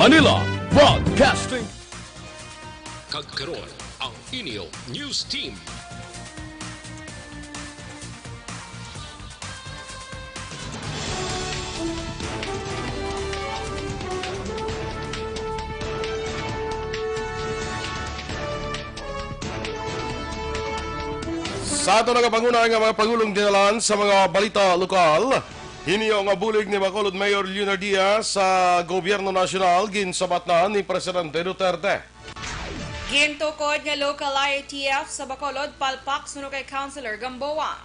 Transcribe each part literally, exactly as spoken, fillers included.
Manila Broadcasting. Kag karon, ang inyo news team. Sa ato nagapanguna nga mga pagulong dinalan sa mga balita lokal, hiniyo nga bulig ni Bacolod Mayor Leonard Diaz sa gobyerno nasyonal ginsabat na ni Presidente Duterte. Gintukod nga local I A T F sa Bacolod palpak suno kay Councilor Gamboa.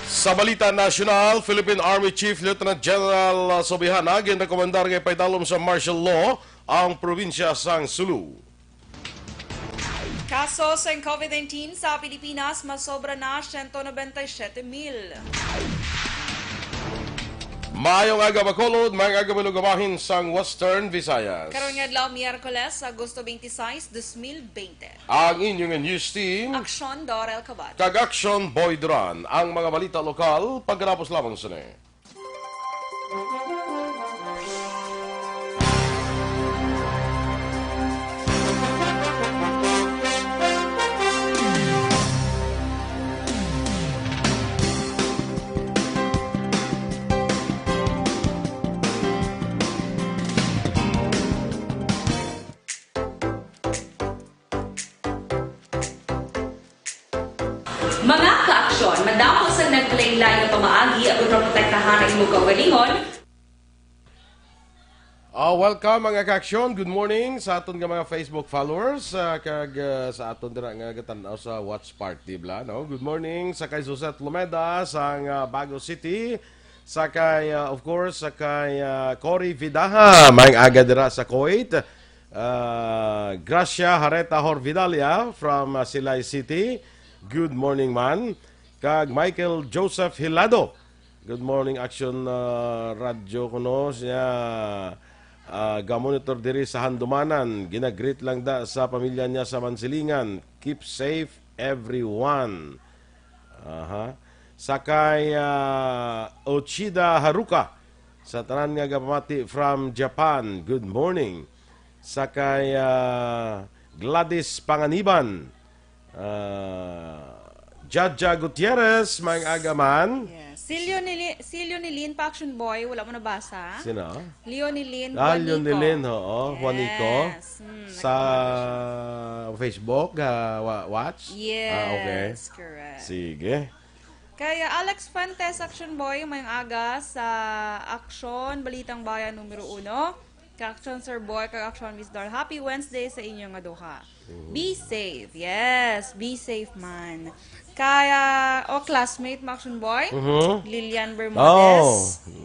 Sa balita nasyonal, Philippine Army Chief Lieutenant General Sobihana ginrekomendar nga ipaidalom sa martial law ang probinsya sang Sulu. Kaso sang COVID nineteen sa Pilipinas masobra na siyento nobenta y siyete mil. Maayong aga, Bacolod, maayong aga, mga lugabahin sang Western Visayas. Karon nga adlaw, Miyerkules, Agosto twenty-six, dos mil bente. Ang inyo nga news team, Aksyon Dorel Cabot. Kag Aksyon Boy Duran. Ang mga balita lokal, pagkatapos lamang sini. Mga kaaksyon, madamo sa naglain-lain nga pamaagi agud maprotektahan ang imo kaugalingon. Ah, welcome, mga kaaksyon. Good morning sa aton nga mga Facebook followers, ah, kag, ah, sa aton dira nga gatan-aw sa watch party bala, no? Good morning sa kay Suzette Lumeda sang, ah, Bago City, sa kay, ah, of course, sa kay, ah, Cory Vidaha, maayong aga dira sa Kuwait. Ah, Gracia Hareta Horvidalia from, ah, Silay City. Good morning, man. Kag Michael Joseph Hilado. Good morning, Action, ah, Radyo kuno siya. Ah, gamonitor diri sa Handumanan. Ginagreet lang da sa pamilya niya sa Mansilingan. Keep safe, everyone. Aha. Sa kay, ah, Ochida Haruka, sa tanan nga gapamati from Japan, good morning. Sa kay, ah, Gladys Panganiban, ah, Jaja Gutierrez, maayong aga man. Yes. Si Leonili-, si Leonilyn pa, Action Boy, wala mo nabasa? Sino? Leonilyn Ah, Juanico. Leonilyn, oo, Juanico. Yes. Hmm, Sa nagpapasya. Facebook, ah, wa-, watch? Ah, okay. Yes, correct. Sige. Kay Alex Fuentes, Action Boy, maayong aga sa Aksyon, Balitang Bayan numero uno. Kay Action Sir Boy, kay Action Miss Dor. Happy Wednesday sa inyo nga duha. Mhm. Be safe. Yes, be safe man. Kay, ah, o classmate mo, Action Boy? Mhm. Lilian Bermudez. Oh,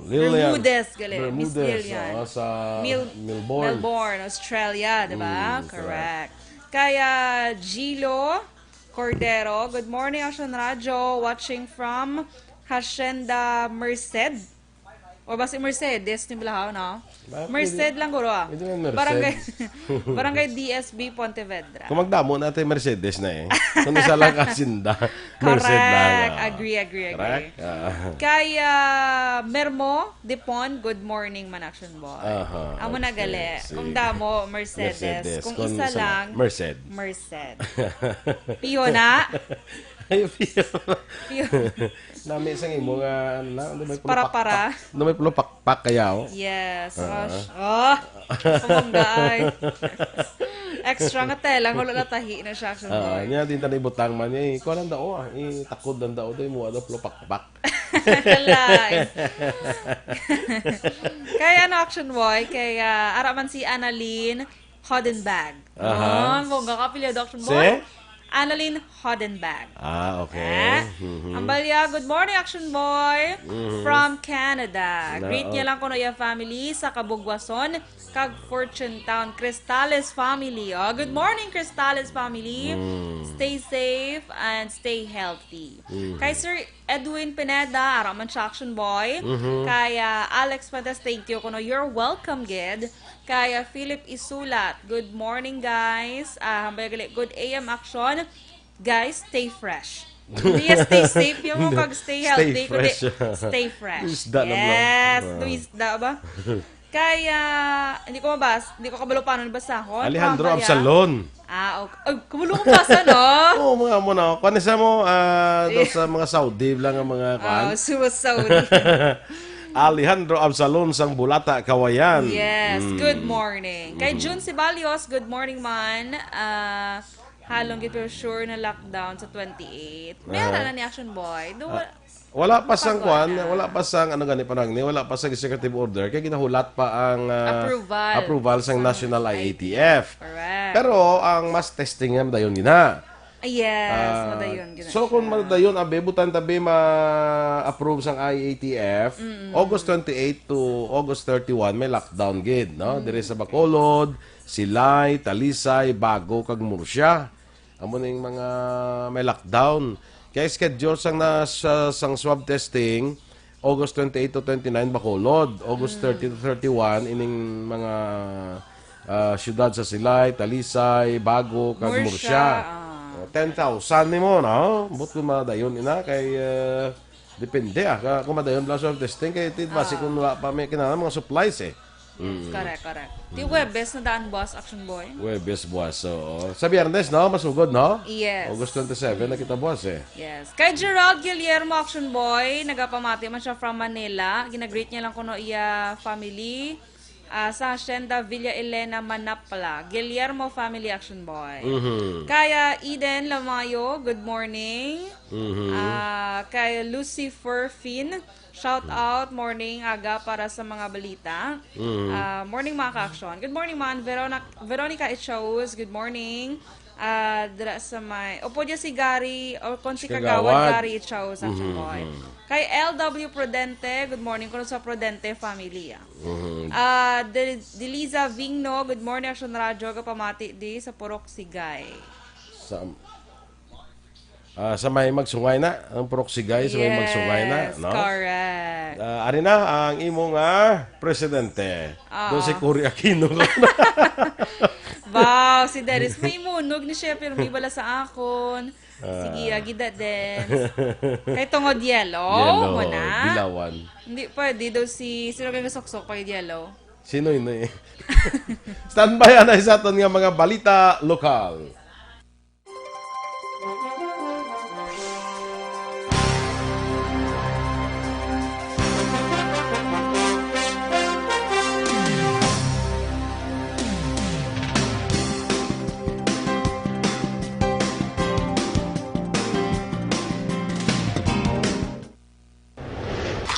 Lilian. Bermudez, gali. Miss Bermudez, Lilian. Oo, sa Mil-, Melbourne. Melbourne, Australia, di ba? Mm, correct. Correct. Kay Gilo Cordero, good morning, Action Radyo. Watching from Hacienda Merced. O ba si Mercedes ni Blahaw, no? Ba, Merced pwede, lang, guro, ah. Pwede man Merced. Barangay, Barangay D S B Pontevedra. Kung magdamo na tayo, Mercedes na eh. Kung isa lang kasinda, Merced lang, Correct. ah. Agree, agree, agree. Correct? Ah. Kay, ah, Mermo Dipon, good morning, man, Action Boy. Aha, Amo na okay. gali. Sige. Kung damo, Mercedes. Mercedes. Kung Kung isa isa lang, lang, Merced. Merced. Piyo na. Ay, piyo. Piyo. Nami sa imo nga, ano na, ano may Para-para. pulupakpak. Ano may pulupakpak kaya, oh? Yes. Ah. Gosh. Oh, kumangga ay. Extra nga tela, wala na tahi na siya, Action Ah, Boy. niya, din tanay butang man niya, eh. Kuha lang daw, ah. Itakod lang daw, doy mo, ano, pulupakpak. Lain. Kay ano, Action Boy? Kay, ah, ara man si Annalyn Hodenbag. Aha. Ah, bongga ka, apelyido, Action Boy. Si? Annalyn Hodenbag. Ah, okay. Eh? Mhm. Ambalya, good morning, Action Boy. Mhm. From Canada. Na, Greet niya oh. lang kuno iya family sa Cabugwason kag Fortune Town. Cristales family. Oh, good morning, Cristales family. Mm. Stay safe and stay healthy. Mhm. Kay Sir Edwin Pineda, ara man siya, Action Boy. Mhm. Kay, ah, Alex Fuentes, thank you kuno. You're welcome, gid. Kay, ah, Philip Isulat, good morning, guys. Ah, hambal gali, good A M Action. Guys, stay fresh. Hindi, stay safe yung Hindi. pag stay Stay healthy, kundi fresh. stay fresh. Isda na lang. Yes, Ah. isda ba? Kaya, hindi ko mabas-, hindi ko kabalo paano nabasahon. Alejandro Mamaya. Absalon. Ah, okay. Ay, kabalo ko basa, no? Oo, mga mo na. Kuan sa mo, ah, do sa mga Saudi lang ang mga kuan. Ah, suwa Saudi. Alejandro Absalon sang Bulata, Kawayan. Yes, Mm. Good morning. Kay Mm. June Sibalios, good morning man. Ah, halong gid pero sure na lockdown sa twenty-eight. May Ah. Ara na ni Action Boy. Do, Ah. Wala pa sang Pagkuan kuan, na. Wala pa sang ano gani parang ni, wala pa sang executive order kay ginahulat pa ang ah, Approval. Approval sang Sa National I A T F. Correct. Pero ang mass testing nga madayon gina. Ah, yes, Ah, madayon gina so kung siya. Madayon abi butan tabi ma-approve sang I A T F, August twenty-eight to August thirty-one may lockdown gid, no? Dire sa Bacolod, Silay, Talisay, Bago kag Murcia. Amo ning mga may lockdown. Kay schedule sang na sa sang swab testing, August twenty-eight to twenty-nine Bacolod, August thirty to thirty-one ining mga ah, syudad sa Silay, Talisay, Bago, kag Murcia, Murcia. Ah. Oh, ten thousand nimo, no? But kung madayon ina kay ah, depende ah, ka- kung madayon lang swab testing kay ti basi kung wala pa may kinahanglan mga supplies eh. Yes, correct, correct. Ti Huwebes na daan, boss, Action Boy. Huwebes buwas, oo. Sa Biyernes, no? Masugod, no? Yes. August twenty-seven na kita buwas, eh. Yes. Kay Gerald Guillermo, Action Boy, nagapamati man siya from Manila. Ginagreet niya lang kuno iya family. Ah, sa Hacienda Villa Elena, Manapla. Guillermo family, Action Boy. Mhm. Kaya Eden Lamayo, good morning. Mhm. Ah, kay Lucifer Finn, shout out, morning, aga para sa mga balita. Mm. Ah, morning, mga ka-action. Good morning, man. Verona-, Veronica Echauz, good morning. Ah, dira sa may, opo niya si Gary, o kung si Kagawad. Kagawad Gary Echauz, Action Boy. Mhm. Kay L W Prudente, good morning. Kuno sa Prudente family, ah. Mhm. Ah, Del-, Deliza Vingno, good morning, Action Radio. Kapamati di sa Purok Sigay. Sa Ah, sa may magsungay na, ang Purok Sigay, sa may magsungay na, Yes, no? Correct. Ah, ari na ang imo nga presidente. Ah. Do si Cory Aquino. Wow, si Dennis. May munog ni siya, pero may bala sa akon. Ah. Sige, agi da, Dens. Kay tungod yellow, Yellow, mo na. Dilawan. Hindi pwede daw si, sino kay suksok pag yellow? Sino yun eh? Standby, anay sa aton nga mga balita lokal.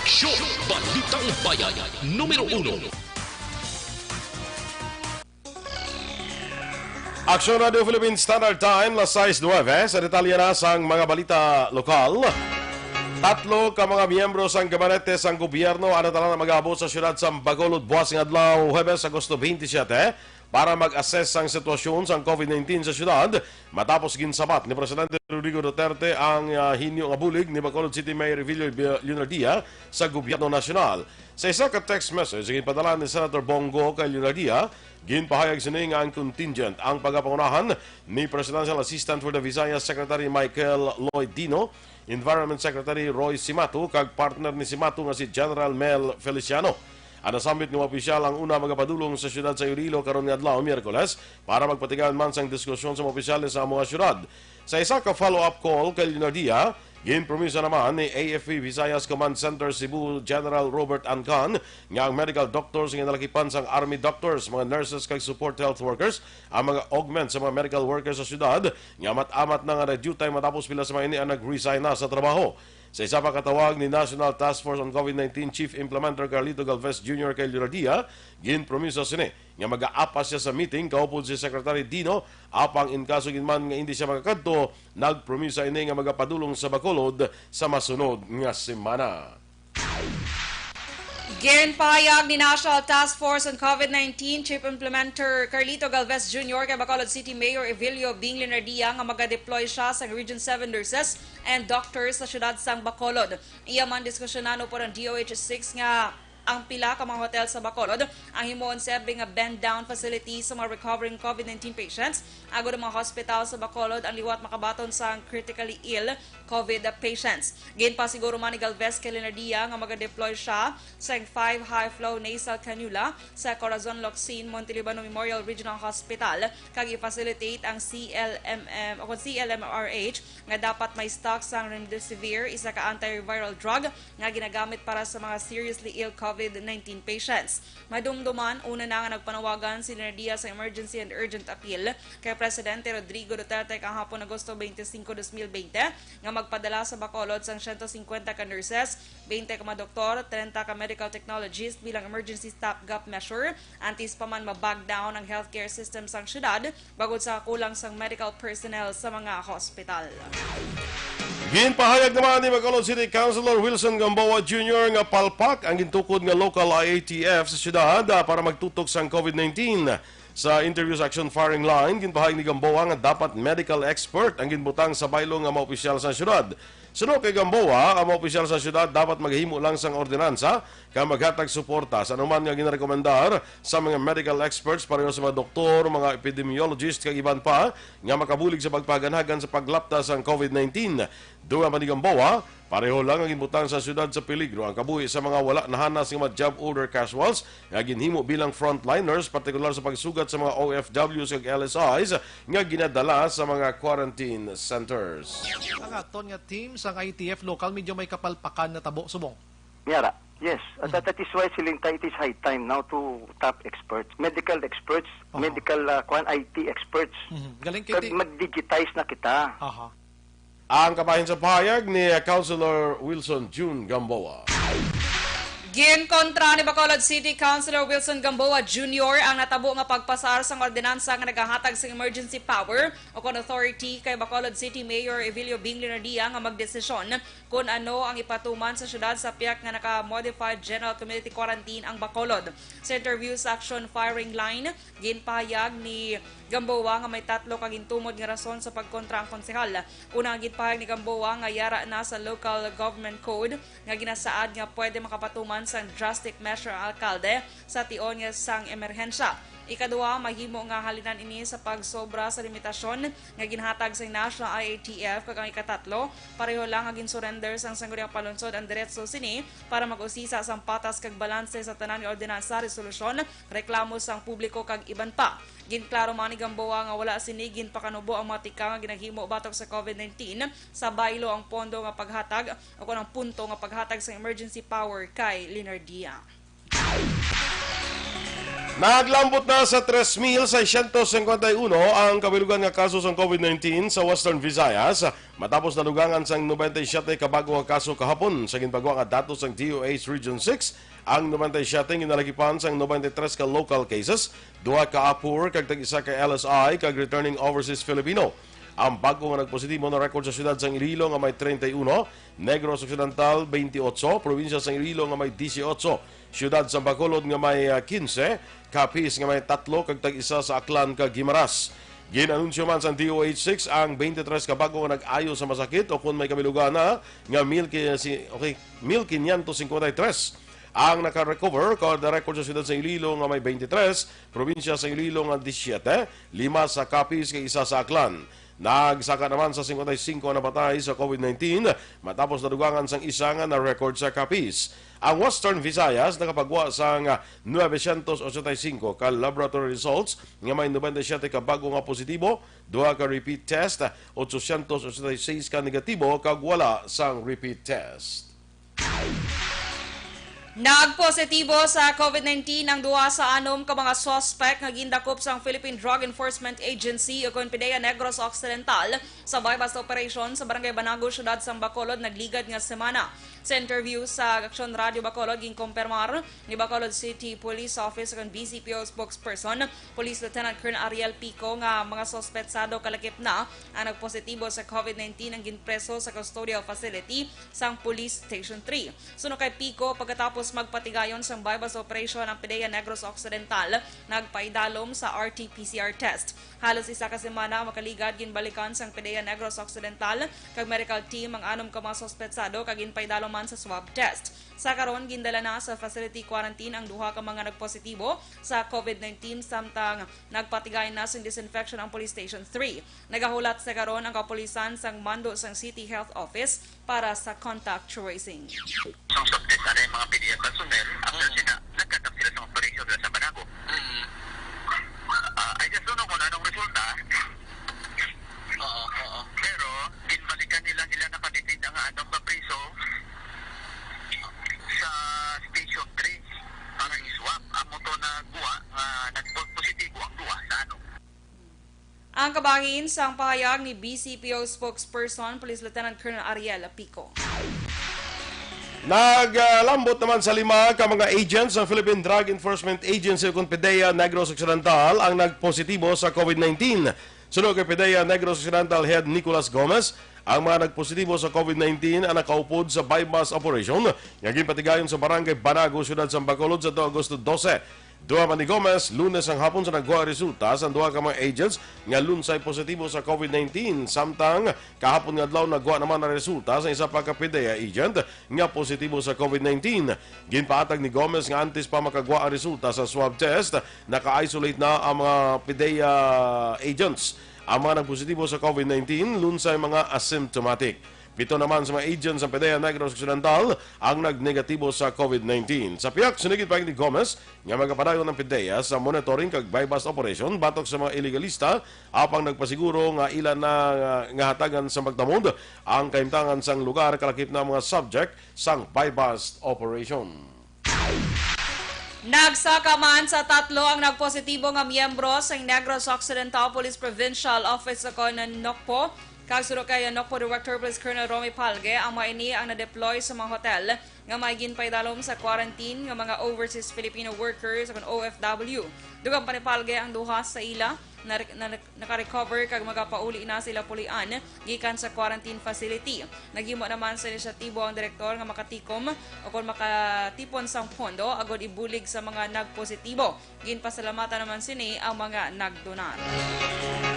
Aksyon! Balitang Bayan, numero uno. Aksyon Radio Philippine Standard Time, las sais nuebe. Sa detalye na sang mga balita lokal, tatlo ka mga miyembro sang gabinete sang gobyerno ang natalang na mag-abot sa siyudad sa Bacolod buwas nga adlaw, Huwebes, Agosto twenty-seven, para mag-assess sang sitwasyon sang COVID nineteen sa siyudad, matapos ginsabat ni Presidente Rodrigo Duterte ang ah, hinyo nga bulig ni Bacolod City Mayor Evelio Leonardia sa gobyerno nasyonal. Sa isa ka text message nga ginpadala ni Senator Bongo kay Leonardia, ginpahayag sini nga ang contingent ang pagapangunahan ni Presidential Assistant for the Visayas Secretary Michael Lloyd Dino, Environment Secretary Roy Simato, kag partner ni Simato nga si General Mel Feliciano. Ang nasambit nga mga opisyal ang una magapadulong sa siyudad sa Iloilo karon nga adlaw, Miyerkules, para magpatigayon man sang diskusyon sa mga opisyales sa amo nga siyudad. Sa isa ka follow-up call kay Leonardia, ginpromiso naman ni A F P Visayas Command Center Cebu General Robert Ancan nga ang medical doctors nga nalakipan sang army doctors, mga nurses kag support health workers ang mga augment sa mga medical workers sa siyudad nga amat-amat na nga nag-duty matapos pila sa mga ini ang nag-resign na sa trabaho. Sa isa pa ka tawag ni National Task Force on COVID nineteen Chief Implementer Carlito Galvez Junior kay Leonardia, ginpromiso sini nga magaapas siya sa meeting kaupod si Secretary Dino, apang in kaso gid man nga indi siya makakadto, nagpromisa ini nga magapadulong sa Bacolod sa masunod nga semana. Ginpahayag ni National Task Force on COVID nineteen Chief Implementer Carlito Galvez Junior kay Bacolod City Mayor Evelio Bing Leonardia nga magadeploy siya sa Region seven nurses and doctors sa siyudad sang Bacolod. Iya man diskusyonan upod ang D O H six nga ang pila ka mga hotel sa Bacolod ang himuon serbi nga bend down facility sa mga recovering COVID nineteen patients, agod ang mga hospital sa Bacolod ang liwat makabaton sang critically ill COVID patients. Ginpasiguro man ni Galvez kay Leonardia nga maga-deploy siya sang five high-flow nasal cannula sa Corazon Locsin Montelibano Memorial Regional Hospital kag i-facilitate ang C L M M o kon C L M R H nga dapat may stock sang remdesivir, isa ka antiviral drug nga ginagamit para sa mga seriously ill COVID nineteen patients. Madumduman, una na nga nagpanawagan si Leonardia sa emergency and urgent appeal kay Presidente Rodrigo Duterte kahapon, Agosto twenty-five, twenty twenty, nga magpadala sa Bacolod sang siyento singkwenta ka nurses, twenty ka mga doktor, treinta ka medical technologists bilang emergency stopgap measure, antes pa man ma-bog down ang healthcare system sang syudad bangod sa kulang sang medical personnel sa mga hospital. Ginpahayag naman ni Bacolod City Councilor Wilson Gamboa Junior nga palpak ang gintukod nga local I A T F sa syudad, ah, para magtutok sang COVID nineteen. Sa interview sa Action Firing Line, ginpahayag ni Gamboa nga dapat medical expert ang ginbutang sa baylo nga mga opisyal sa syudad. Suno kay Gamboa, ang mga opisyal sa syudad dapat maghimo lang sang ordinansa kag maghatag suporta sa anuman nga ginarekomendar sa mga medical experts, pareho sa mga doktor, mga epidemiologist, kag iban pa nga makabulig sa pagpahaganhagan sa paglapta sang COVID nineteen. Dugang pa ni Gamboa, pareho lang ang ginbutang sa syudad sa peligro ang kabuhi sa mga wala nahanas nga mga job order casuals nga ginhimo bilang frontliners, partikular sa pagsugat sa mga O F Ws kag L S Is nga ginadala sa mga quarantine centers. Ang aton nga team sang I T F local medyo may kapalpakan na tabo subong. Yara, yes. At Mm. that is why siling ta, it is high time now to tap experts, medical experts, Aha. medical, ah, kuan, I T experts. Mhm. Galing kay Kag ti- mag-digitize na kita. Aha. Ang kabahin sa pahayag ni Councilor Wilson June Gamboa. Ginkontra ni Bacolod City Councilor Wilson Gamboa Junior ang natabo nga pagpasar sang ordinansa nga nagahatag sang emergency power o kon authority kay Bacolod City Mayor Evilio Bing Leonardia nga magdesisyon kon ano ang ipatuman sa syudad sa piyak nga naka-modified general community quarantine ang Bacolod. Sa interview sa Action Firing Line, ginpahayag ni Gamboa nga may tatlo ka gintumod nga rason sa pagkontra ang konsehal. Una, ang ginpahayag ni Gamboa nga yara na sa Local Government Code nga ginasaad nga pwede makapatuman sang drastic measure ang alkalde sa tion nga sang emerhensya. Ikaduha, mahimo nga halinan ini sa pagsobra sa limitasyon nga ginhatag sa National I A T F, kag ang ikatatlo, pareho lang nga ginsurrender sang Sangguniang Panlungsod ang diretso sini para mag-usisa sang patas kag balanse sa tanan nga ordinansa, resolusyon, reklamo sang publiko, kag iban pa. Ginklaro man ni Gamboa nga wala sini ginpakanubo ang mga tikang nga ginahimo batok sa COVID nineteen sa baylo ang pondo nga paghatag o kon ang punto nga paghatag sang emergency power kay Leonardia. Naglambot na sa tres mil seiscientos cincuenta y uno ang kabilugan nga kaso sang COVID nineteen sa Western Visayas, matapos nadugangan sang noventa y siete ka bag-o nga kaso kahapon. Sa ginpagwa nga datos sang D O H Region six, ang noventa y siete ginalagipan sang noventa y tres ka local cases, duha ka APOR kag tag-isa ka L S I kag returning overseas Filipino. Ang bag-o nga nagpositibo na-record sa siyudad sang Iloilo nga may treinta y uno, Negros Occidental, twenty-eight, probinsya sang Iloilo nga may dieciocho, siyudad sang Bacolod nga may, ah, quince, Capiz nga may tatlo, kag tag-isa sa Aklan kag Guimaras. Gin-anunsyo man sang D O H six ang twenty-tres ka bag-o nga nag-ayo sa masakit o kon may kabilugan na nga mil ki-, si-, okay, mil quinientos cincuenta y tres ang naka-recover, kag na-record sa siyudad sa Iloilo nga may twenty-tres, probinsya sa Iloilo nga disisyete, lima sa Capiz kag isa sa Aklan. Nagsaka naman sa singkwenta y singko ang napatay sa COVID nineteen matapos nadugangan sang isa nga na-record sa Capiz. Ang Western Visayas nakapagwa sang nuebe syentos ochenta y singko ka laboratory results nga may nobenta y siyete ka bag-o nga positibo, duha ka repeat test, ochocientos ochenta y seis ka negatibo, kag wala sang repeat test. Nagpositibo sa COVID nineteen ang duha sa anom ka mga suspek nga gindakop sang Philippine Drug Enforcement Agency o kon PDEA Negros Occidental sa buy-bust operation sa Barangay Banago, Siyudad sang Bacolod, nagligad nga semana. Sa interview sa Aksyon Radio Bacolod, ginkumpirmar ni Bacolod City Police Office o kon B C P O spokesperson, Police Lieutenant Colonel Ariel Pico, nga mga suspetsado kalakip na ang nagpositibo sa COVID nineteen ang ginpreso sa custodial facility sang Police Station three. Suno kay Pico, pagkatapos magpatigayon sang buy-bust operation ang PDEA Negros Occidental, nagpaidalom sa R T P C R test. Halos isa ka semana ang makaligad ginbalikan sang PDEA Negros Occidental kag medical team ang anom ka mga suspetsado kag ginpaidalom man sa swab test. Sa karon, gindala na sa facility quarantine ang duha ka mga nagpositibo sa COVID nineteen, samtang nagpatigay na sing disinfection ang Police Station three. Nagahulat sa karon ang kapulisan sang mando sang City Health Office para sa contact tracing. Ang suspect na yung mga P D E A personnel, after Mm. sila, nagkatap sila sa operation sa Banago. Mm. Ah, I just don't know kung anong resulta. Oo, oo. Pero, ginbalikan nila, nila nakabisita nga anom ka priso sa Station three para i-swab. Amo to na guwa nga nagpositibo ang duha sa ano. Ang kabahin sang pahayag ni B C P O spokesperson, Police Lieutenant Colonel Ariel Pico. Naglambot naman sa lima ka mga agents ang Philippine Drug Enforcement Agency, kon PDEA, Negros Occidental ang nagpositibo sa COVID nineteen. Suno kay PDEA Negros Occidental Head Nicolas Gomez, ang mga nagpositibo sa COVID nineteen ang nakaupod sa buy-bust operation nga ginpatigayon sa Barangay Banago, Siyudad sa Bacolod, sa Agosto dose. Duha man ni Gomez, Lunes ang hapon sa nagwa resulta sa duha ka mga agents nga lunsay positibo sa COVID nineteen, samtang kahapon nga adlaw nagwa naman ang resulta sa isa pa ka PDEA agent nga positibo sa COVID nineteen. Ginpaatag ni Gomez nga antes pa makagwa ang resulta sa swab test, naka-isolate na ang mga PDEA agents. Ang mga nagpositibo sa COVID nineteen, lunsay mga asymptomatic. Pito naman sa mga agents sa PDEA Negros Occidental ang nagnegatibo sa COVID nineteen. Sa pihak sini, ginpahayag ni Gomez nga magapadayon ang PDEA sa monitoring kag buy-bust operation batok sa mga iligalista, apang nagpasiguro nga ila na nga, nga hatagan sa pagtamod ang kahimtangan sang lugar, kalakip na mga subject sang buy-bust operation. Nagsaka man sa tatlo ang nagpositibo nga miyembro sang Negros Occidental Police Provincial Office sa Nocpo. Kag suno kay Nocpo Director Police Colonel Romy Palge, ang mga ini ang na-deploy sa mga hotel nga may ginpaidalom sa quarantine nga mga overseas Filipino workers o kon O F W. Dugang pa ni Palge, ang duha sa ila na, na, naka-recover kag magapauli na sa ila pulian gikan sa quarantine facility. Naghimo naman sa inisyatibo ang direktor nga makatikom o kon makatipon sang pondo agud ibulig sa mga nagpositibo. Ginpasalamatan naman sini ang mga nagdonar.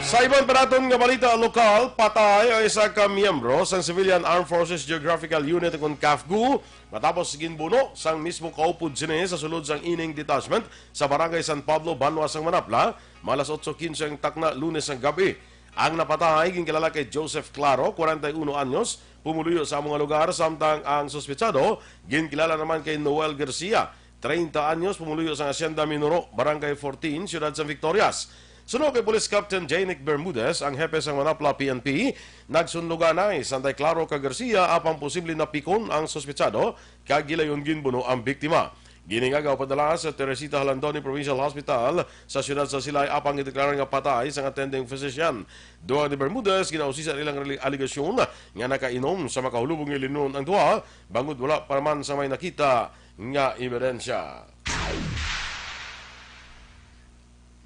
Sa iban pa naton nga balita lokal, patay ang isa ka miyembro sang Civilian Armed Forces Geographical Unit, kon CAFGU, matapos ginbuno sang mismo kaupod sini sa sulod sang ining detachment sa Barangay San Pablo, Banwa sang Manapla, mga alas otso quince ang takna, Lunes ang gab-i. Ang napatay ginkilala kay Joseph Claro, kwarenta y uno anyos, pumuluyo sa amo nga lugar, samtang ang suspetsado ginkilala naman kay Noel Garcia, treinta anyos, pumuluyo sa Hacienda Minoro, Barangay fourteen, Siyudad sang Victorias. Suno kay Police Captain J. Nick Bermudez, ang hepe sang Manapla P N P, nagsunluganay, sanday Claro kag Garcia, apang posible napikon ang suspetsado kag gilayon ginbuno ang biktima. Giningaga upadala sa Teresita Jalandoni Provincial Hospital sa siyudad sa Silay, apang gideklara nga patay sang attending physician. Dugang ni Bermudez, ginausisa nilang reli-, aligasyon nga nakainom sa makahulubong nga ilinon ang duha, bangod wala pa man sa may nakita nga ebidensya.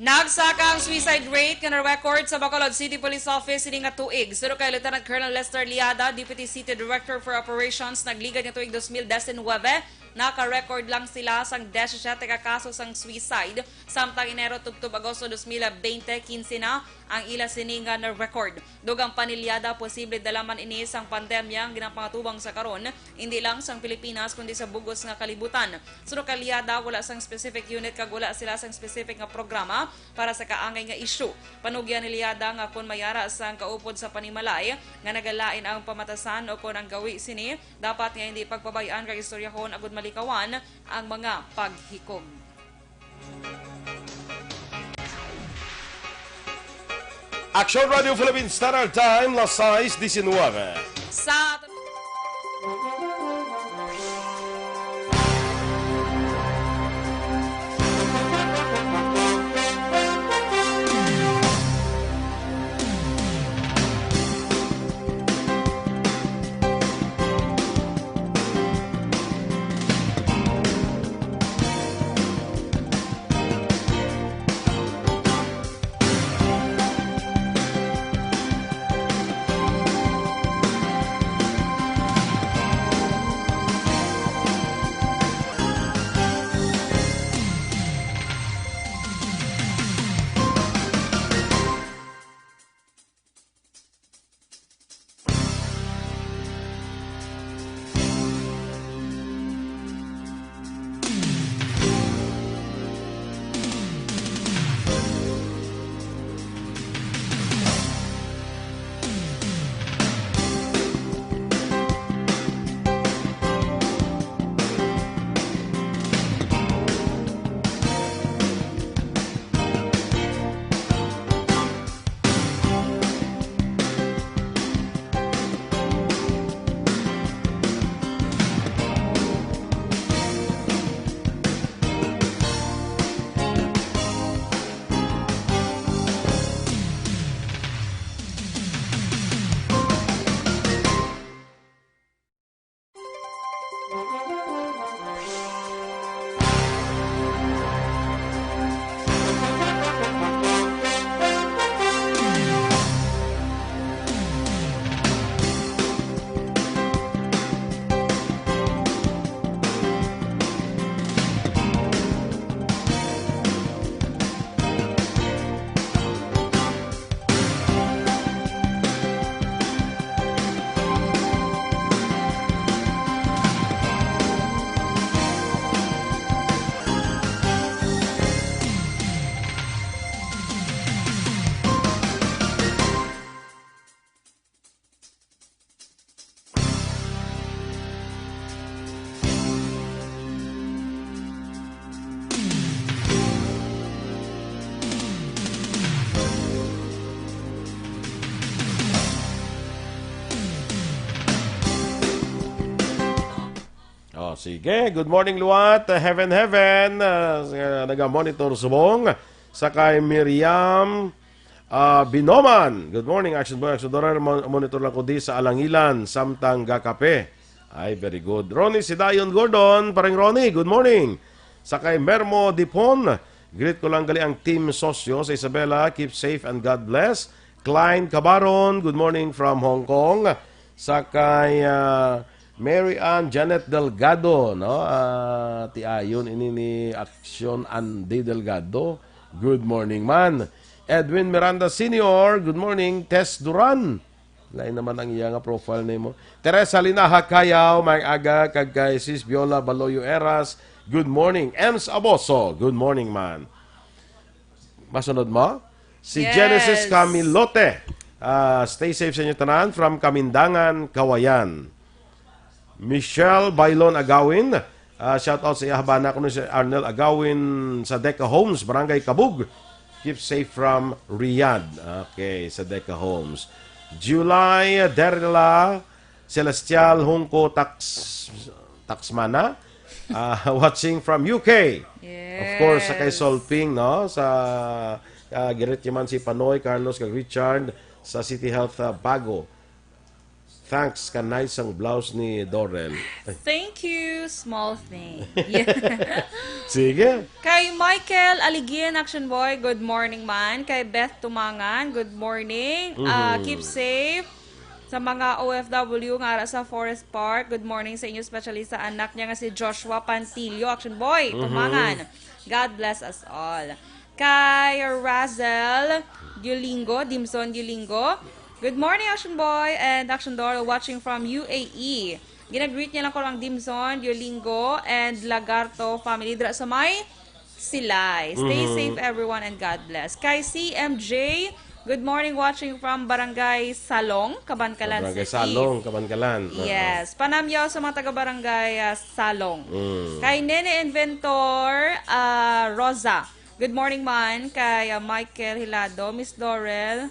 Nagsaka ang suicide rate nga na-record sa Bacolod City Police Office sini nga tuig. Suno kay Lieutenant Colonel Lester Liada, Deputy City Director for Operations, nagligad nga tuig dos mil diecinuebe, naka-record lang sila sang disisyete ka kaso sang suicide, samtang Enero tubtob Agosto dos mil bente, quince na ang ila sini nga na-record. Dugang pa ni Liada, posible dala man ini sang pandemya nga ginapangatubang sa karon, indi lang sang Pilipinas kundi sa bug-os nga kalibutan. Suno kay Liada, wala sang specific unit kag wala sila sang specific nga programa para sa kaangay nga isyu. Panugyan ni Liada nga kon may ara sang kaupod sa panimalay nga nagalain ang pamatasan o kon ang gawi sini, dapat nga hindi pagpabay-an kag istoryahon agud malikawan ang mga paghikom. Action Radio Philippines Standard Time, las sais diecinueve. Sa Sige, good morning, Luat. Heaven, heaven. Ah, sa, naga-monitor subong. Sa kay Miriam, ah, Binoman. Good morning, Action Boy, Action Doral. Mo-, monitor lang ko di sa Alangilan, samtang gakape. Ay, very good. Ronnie Sidayon Gordon, parang Ronnie, good morning. Sa kay Mermo Dipon, greet ko lang gali ang team sosyo sa Isabela. Keep safe and God bless. Klein Cabaron, good morning from Hong Kong. Sa kay, ah, Mary Ann Janet Delgado, no? Ah, ti ayon ini ni Action Andy Delgado. Good morning, man. Edwin Miranda Senior, good morning. Tess Duran, lain naman ang iya nga profile name mo. Teresa Linaha Kayaw, may aga, kag kay Sis Viola Baloyo Eras, good morning. Ems Aboso, good morning, man. Masunod mo? Si Yes. Genesis Camilote. Ah, stay safe sa inyo tanan from Kamindangan, Kawayan. Michelle Bailon Agawin. Ah, shout out sa iya bana kuno si Arnel Agawin sa Deca Homes, Barangay Kabug. Keep safe from Riyadh. Okay, sa Deca Homes. July Derla Celestial Hungko Tax Taxmana. Ah, watching from U K. Of course, sa kay Yes. Solping, no? Sa, ah, girit man si Panoy, Carlos, kag Richard sa City Health, ah, Bago. Thanks, kanay sang blouse ni Dorel. Ay. Thank you, small thing. Yeah. Sige. Kay Michael Aligin, Action Boy, good morning, man. Kay Beth Tumangan, good morning. Ah, Mhm. Keep safe. Sa mga O F W nga ara sa Forest Park, good morning sa inyo, especially sa anak niya nga si Joshua Pantilio, Action Boy, Mhm. Tumangan. God bless us all. Kay Razel Diolingo, Dimson Diolingo, good morning, Action Boy and Action Doral, watching from U A E. Ginagreet niya lang ko ang Dimson Diolingo and Lagarto family dira sa may Silay. Stay Mhm. safe, everyone, and God bless. Kay C M J, good morning, watching from Barangay Salong, Kabankalan Barangay City. Salong, Kabankalan. Oo. Yes. Panamyaw sa mga taga-barangay, ah, Salong. Mm. Kay Nene Inventor, ah, Rosa, good morning, man. Kay, ah, Michael Hilado, Miss Dorel.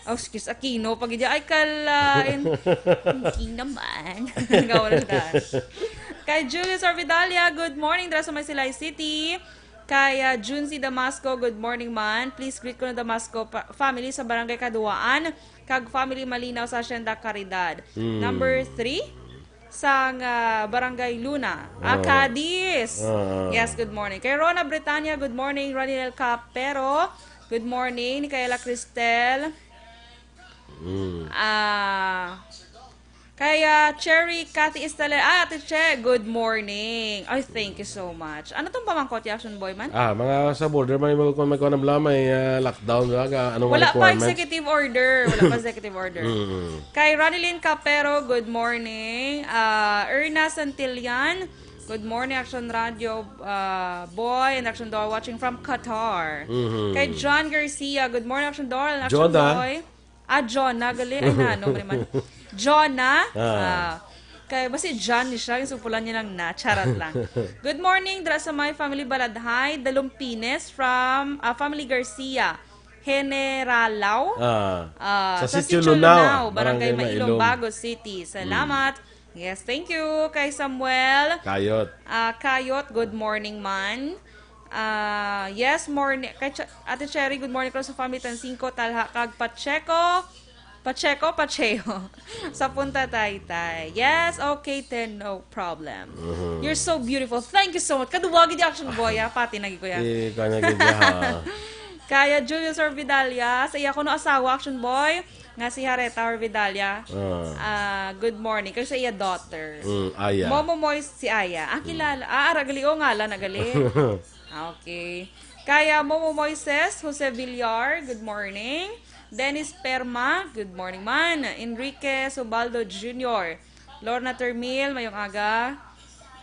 Oh, excuse, Aquino. Pag di ay kalain. Hindi naman. Gawal da. Kay Julius Orvidalia, good morning dira sa may Silay City. Kay, ah, Junzi Damasco, good morning, man. Please greet ko na Damasco pa- family sa Barangay Kaduwaan kag family Malinaw sa Hacienda Caridad. Hmm. Number three, sang, ah, Barangay Luna. Ah, Ah. Cadiz. Ah. Yes, good morning. Kay Rona Britania, good morning. Ronnie L. Capero, good morning. Ni Kayla Cristel. Mm. Ah, kay, ah, Cherry Cathy Estaler. Ah, Ate Che, good morning. Ay, thank you so much. Ano tong pamangkot, Action Boy man? Ah, mga sa border, may, may, may, may, may, ah, lockdown, ah, ano nga Wala pa requirements? Executive order. Wala pa executive order. Mm. Kay Ronilyn Capero, good morning. Ah, Erna Santillan, good morning, Action Radio, ah, Boy and Action Doll, watching from Qatar. Mhm. Kay John Garcia, good morning, Action Doll and Action Jonah. Boy. Ah, Jonah, gali. Ay, na, ano man naman. Jonah, Ah. ah, kay basi John ni siya, yung supulan niya lang na. Charot lang. Good morning, dira sa my family Baladhay, Dalumpines from, ah, family Garcia. Generalao. Ah, Ah, sa sa Sitio Sitio Lunao, Lunao, Barangay Barangay Mailong, Mailong. Bago City. Mm. Salamat. Yes, thank you kay Samuel. Kayot. Ah, Kayot, good morning man. Ah, yes, morning. Kay Ch-, Ate Cherry, good morning ko sa family Tansingko, Talha, kag Pacheco. Pacheco, Pacheco. Sa Punta Taytay. Yes, okay, then no problem. Mhm. You're so beautiful. Thank you so much. Kaduwagi di Action Boy, ah. Pati na gid ko yan. Eh, kanya gid niya, ha. Kaya Julius Orvidalia, sa iya kuno asawa, Action Boy, nga si Hareta Orvidalia. Ah. Ah, good morning. Kaya sa iya daughter. Mm, Aya. Momo Moy, si Aya. Ah, kilala. Mm. Ah, ara gali, o, ngalan na gali. Ah, okay. Kaya Momo Moises, Jose Villar, good morning. Dennis Perma, good morning man. Enrique Subaldo Junior, Lorna Termil, mayong aga.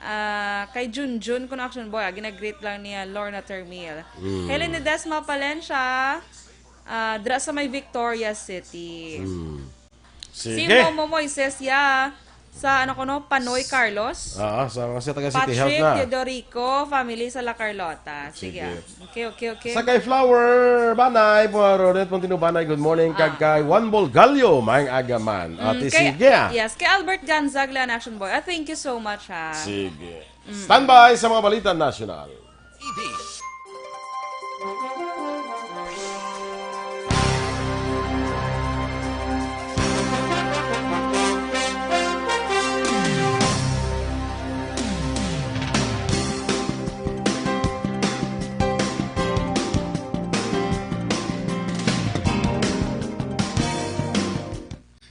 Ah, kay Junjun, kuno Action Boy, ah, ginagreet lang niya, Lorna Termil. Mm. Helen Ledesma Palencia, ah, dira sa may Victoria City. Mm. Si Sige. Momo Moises, ya. Sa ano ko, no? Panoy Carlos. Ah, sa mga sa taga City Health Patrick na. Teodorico, family sa La Carlota. Sige. Sige. Okay, okay, okay. Sa kay Flower, Banay, po, Rodet Montino Banay, good morning. Kag kay Juan Bolgallo, maayong aga man. Ate, Mm, kay, sige. Ah. Yes, kay Albert Ganzag, Lan Action Boy. Ah, thank you so much, ha. Sige. Standby sa mga balita nasyonal.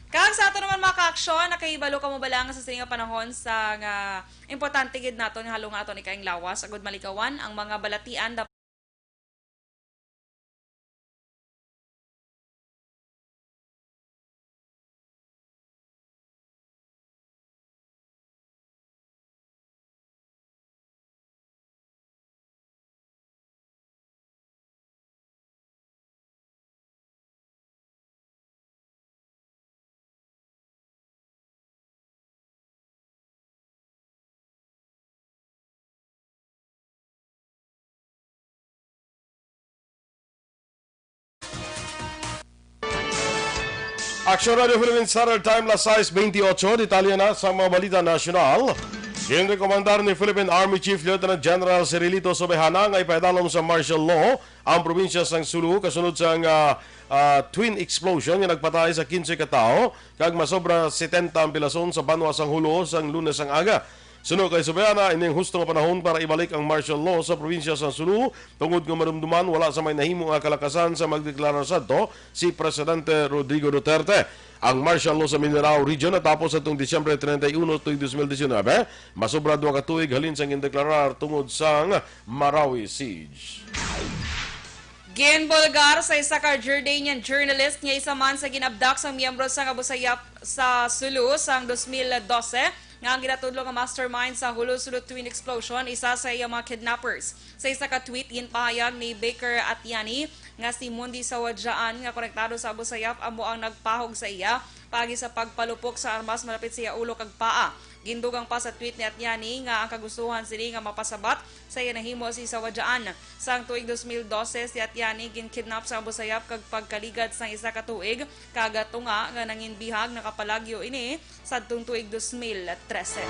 Kag sa ato naman, mga kaaksyon, nakahibalo kamo ba lang sa sini nga panahon sa nga importante gid naton nga halungaton ni kaing lawas agud malikawan ang mga balatian. Action Radio Philippines Standard Time, las sais bentiocho. Detalye na sa mga balita nasyonal. Ginrekomendar ni Philippine Army Chief Lieutenant General Cirilito Sobejana nga ipaidalom sa martial law ang probinsya sang Sulu kasunod sang ah, ah, twin explosion nga nagpatay sa kinse ka tawo kag masobra setenta ang pilason sa banwa sang Jolo sang Lunes ang aga. Suno kay Sobejana, ini ang husto nga panahon para ibalik ang martial law sa probinsya sang Sulu tungod nga madumduman wala sa may nahimo nga kalakasan sa magdeklarar sadto si Presidente Rodrigo Duterte. Ang martial law sa Mindanao Region natapos atong Disyembre treinta y uno tuig dos mil diecinueve, masobra duha ka tuig halin sang gindeklarar tungod sang Marawi siege. Ginbulgar sa isa ka Jordanian journalist nga isa man sa ginabdak sang miyembro sang Abu Sayyaf sa Sulu sang dos mil dose, nga ang ginatudlo nga mastermind sa Jolo Sulu twin explosion, isa sa iya mga kidnappers. Sa isa ka tweet, ginpahayag ni Baker Atiani nga si Mundi Sawadjaan, nga konektado sa Abu Sayyaf, amo ang nagpahog sa iya paagi sa pagpalupok sa armas malapit sa iya ulo kag paa. Gindugang pa sa tweet ni Atiani nga ang kagustuhan sini nga mapasabat sa iya nahimo si Sawadjaan. Sang tuig dos mil dose, si Atiani ginkidnap sa Abu Sayyaf kag pagkaligad sang isa ka tuig, kag tunga nga nanginbihag nakapalagyo ini sadtong tuig dos mil trese.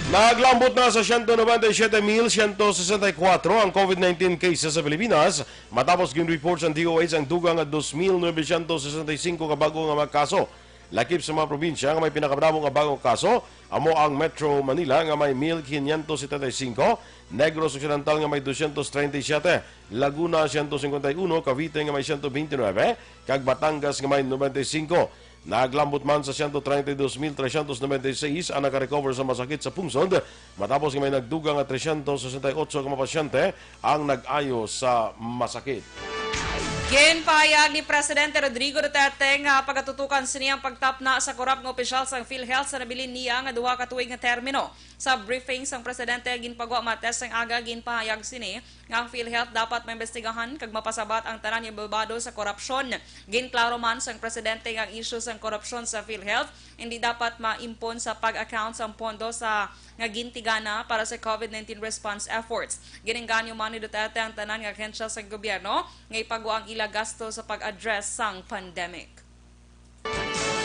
Naglambot na sa siyento nobenta y siyete mil siyento sesenta y kuwatro ang COVID nineteen cases sa Pilipinas, matapos gin-report sang D O H ang dugang nga dos mil novecientos sesenta y cinco ka bag-o nga mga kaso. Lakip sa mga probinsya nga may pinakamadamo nga bagong kaso, amo ang Metro Manila nga may mil quinientos setenta y cinco, Negros Occidental nga may doscientos treinta y siete, Laguna siyento cincuenta y uno, Cavite nga may siyento veintinuebe, kag Batangas nga may nobenta y cinco. Naglambot man sa siyento treinta y dos mil trescientos nobenta y seis ang nakarecover sa masakit sa pungsod, matapos nga may nagdugang nga trescientos sesenta y otso ka mga pasyente ang nag-ayo sa masakit. Ginpahayag ni Presidente Rodrigo Duterte nga pagatutukan sini ang pagtapna sa korap nga opisyal sang PhilHealth sa nabilin niya nga duha ka tuig nga termino. Sa briefing sang presidente ginpagwa Martes sang aga, ginpahayag sini nga ang PhilHealth dapat maimbestigahan kag mapasabat ang tanan nga balbado sa korupsyon. Ginklaro man sang presidente nga ang isyu sang korupsyon sa PhilHealth hindi dapat maimpon sa pag-account sang pondo sa nga gintigana para sa COVID nineteen response efforts. Ginengganyo man ni Duterte ang tanan nga ahensya sa gobyerno nga ipagwa ang ila gasto sa pag-address sang pandemic.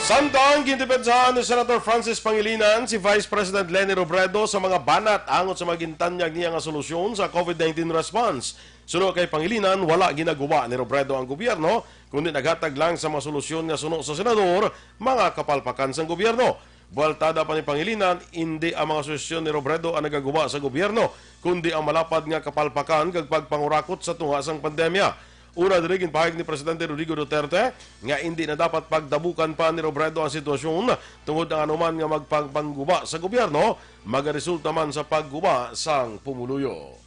Samtang gindepensahan ni Senator Francis Pangilinan si Vice President Leni Robredo sa mga banat angot sa mga gintanyag niya nga solusyon sa COVID nineteen response. Suno kay Pangilinan, wala ginaguba ni Robredo ang gobyerno, kundi naghatag lang sa mga solusyon nga suno sa senador, mga kapalpakan sang gobyerno. Buwaltada pa ni Pangilinan, indi ang mga suhestyon ni Robredo ang nagaguba sa gobyerno, kundi ang malapad nga kapalpakan kag pagpangurakot sa tunga sang pandemya. Una diri, ginpahayag ni Presidente Rodrigo Duterte nga indi na dapat pagdabukan pa ni Robredo ang sitwasyon tungod ang anuman nga magpagpangguba sa gobyerno magaresulta man sa pagguba sang pumuluyo.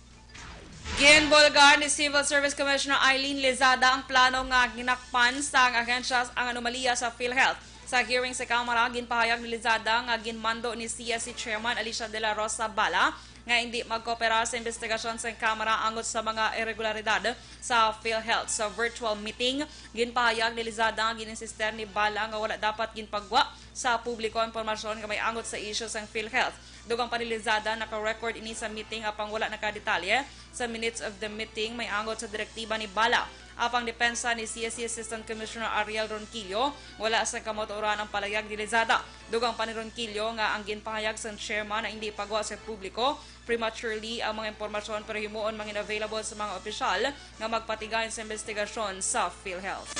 Ginbulgar ni Civil Service Commissioner Eileen Lizada ang plano nga ginakpan sang ahensya ang anomalya sa PhilHealth. Sa hearing sa Kamara, ginpahayag ni Lizada nga ginmando ni C S C Chairman Alicia de la Rosa Bala nga hindi magkoopera sa investigasyon sa Kamara angot sa mga irregularidad sa PhilHealth. Sa virtual meeting, ginpahayag ni Lizada nga gininsister ni Bala nga wala dapat ginpagwa sa publiko ang impormasyon nga may angot sa isyu sang PhilHealth. Dugang pa ni Lizada, naka-record ini sa meeting apang wala nakadetalye sa minutes of the meeting may angot sa direktiba ni Bala. Apang depensa ni C S C Assistant Commissioner Ariel Ronquillo, wala sang kamatuoran ang palayag ni Lizada. Dugang pa ni Ronquillo nga ang ginpahayag sang chairman na indi ipagwa sa publiko prematurely ang mga impormasyon pero himuon mangin available sa mga opisyal nga magpatigayon sa investigasyon sa PhilHealth.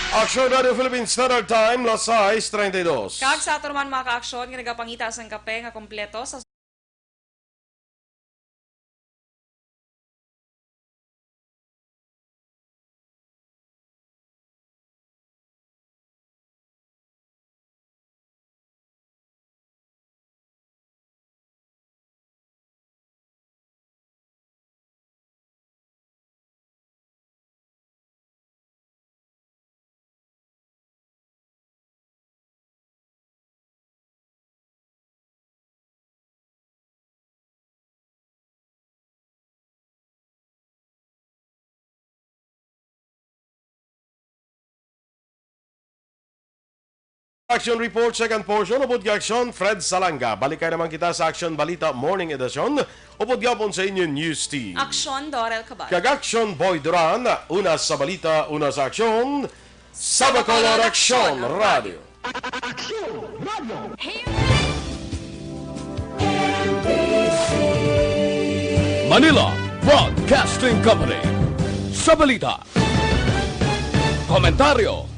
Aksyon Radio Philippines Standard Time, las sais treinta y dos. Kag sa ato naman mga kaaksyon nga nagapangita sang kape nga kompleto sa Action Report, second portion, upod kay Action Fred Salanga. Balikay naman kita sa Action Balita Morning Edition, upod gihapon sa inyo News Team. Action Dorel Cabal. Kag Action Boy Duran, una sa balita, una sa aksyon, sa Bacolod Action Radio. Action Radio. Manila Broadcasting Company. Sa balita, komentaryo,